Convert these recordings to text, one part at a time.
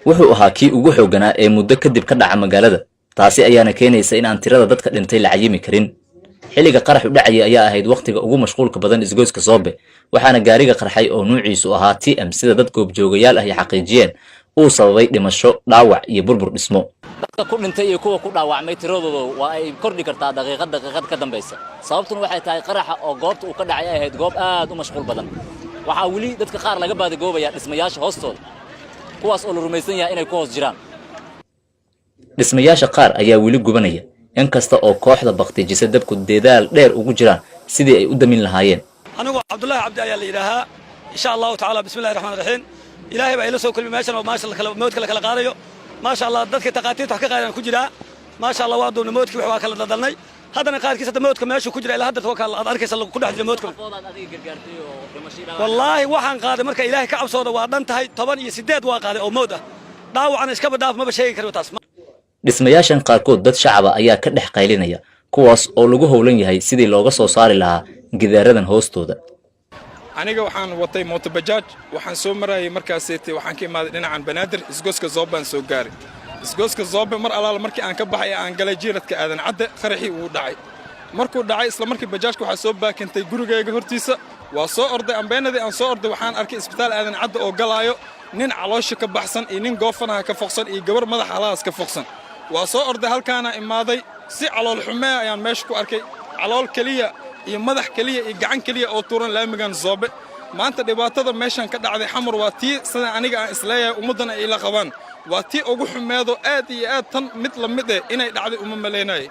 Wuxuu ahaa kii ugu xoogganaa ee muddo kadib ka dhaca magaalada. Taasi ayaana keenaysa in aan tirada dadka dhintay la cayimi karin. Xilliga qaraxu dhacaya ayaa ahayd wakhtiga ugu mashquulka badan isgoyska Soobe, waxaana gaariga qarxay oo nuuciisu ahaa TM, sida dad goobjoogayaal ah ay xaqiijiyeen, uu sababay dhimasho, dhaawac iyo burbur dhismo. Dadka ku dhintay iyo kuwa ku dhaawacmay tiradooda waa ay kordhi kartaa daqiiqad daqiiqad ka dambaysa. Sababtuna waxay tahay qaraxa oo goobta uu ka dhacay ay ahayd goob aad u mashquul badan. Waxaa weli dadka qaar laga baadigoobayaa dhismayaasha hoostooda, kuwaas oo la rumaysan yahay inay ku hoos jiraan. Dhismayaasha qaar ayaa weli gubanaya, inkasta oo kooxda baktijisa dabku dedaal dheer ugu jiraan sidii ay u damin lahaayeen. Anigu Cabdullaahi Cabdi ayaa la yidhaahaa. Insha Allahu tacala, bismillahi raxmaan raxiim, Ilaahay baa ila soo kulmi meeshan oo maasha moodka la kala qaadayo. Maasha Allah, dadka takhaatiirta wax ka qaadaan ku jiraa. Maasha Allah, waa duubnay moodkii, wax waa kala daldalnay. Haddana qaarkiis hadda moodka meeshuu ku jira ilaa hadda waa aad arkaysa ku dhex jira moodka. Wallaahi waxaan qaaday, marka Ilaahay ka cabsooda, waa dhan tahay 18 waa qaaday oo mood ah. Dhaawacana iskaba dhaaf, maba sheegi karo taas. Dhismayaashan qaarkood dad shacaba ayaa ka dhex qaylinaya, kuwaas oo lagu howlan yahay sidii looga soo saari lahaa gidaaradan hoostooda. Aniga waxaan watay mootobajaaj, waxaan soo marayay markaaseete, waxaan ka imaaday dhinacan Banaadir. Isgoyska Zoobaan soo gaaray. Isgoyska Zoobe mar alaala markii aan ka baxay, aan galay jiiradka Aadan Cadde, qaraxii wuu dhacay. Markuu dhacay, isla markii bajaajka waxaa soo baakintay gurigayga hortiisa. Waa soo orday. Ambeenadii aan soo orday, waxaan arkay isbitaal Aadan Cadde oo galaayo nin caloosha ka baxsan iyo nin goofanaha ka foqsan iyo gabar madaxa halahaas ka foqsan. Waa soo orday, halkaana imaaday. Si calool xumee ayaan meesha ku arkay, calool keliya iyo madax keliya iyo gacan keliya oo tuuran laamigan Zoobe. Maanta dhibaatada meeshan ka dhacday Xamar waa tii, sida aniga aan isleeyahay, ummaddana ay ila qabaan, waa tii ugu xumeedo aad iyo aad. Tan mid la mid eh inay dhacday uma malaynayay.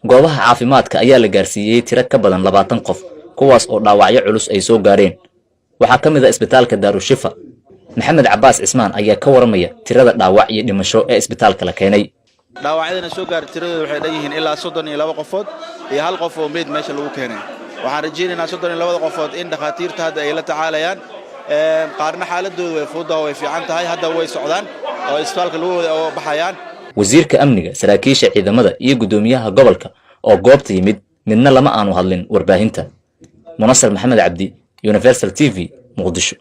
Goobaha caafimaadka ayaa la gaarsiiyey tiro ka badan 20 qof, kuwaas oo dhaawacyo culus ay soo gaareen. Waxaa ka mid ah isbitaalka Daarushifa. Maxamed Cabbaas Cismaan ayaa ka waramaya tirada dhaawac iyo dhimasho ee isbitaalka la keenay. Dhaawacyadana soo gaaray tiradooda waxay dhan yihiin ilaa 32 qofood iyo hal qof oo meyd meesha lagu keenay. Waxaan rajaynaynaa 32da qofood in dhakhaatiirta hadda ay la tacaalayaan. Qaarna xaaladoodu way fududaho, way fiican tahay, hadda way socdaan oo isbitaalka lagu wada oo baxayaan. Wasiirka amniga, saraakiisha ciidamada iyo guddoomiyaha gobolka oo goobta yimid midna lama aanu hadlin warbaahinta. Munasar Maxamed Cabdi, Universal TV, Muqdisho.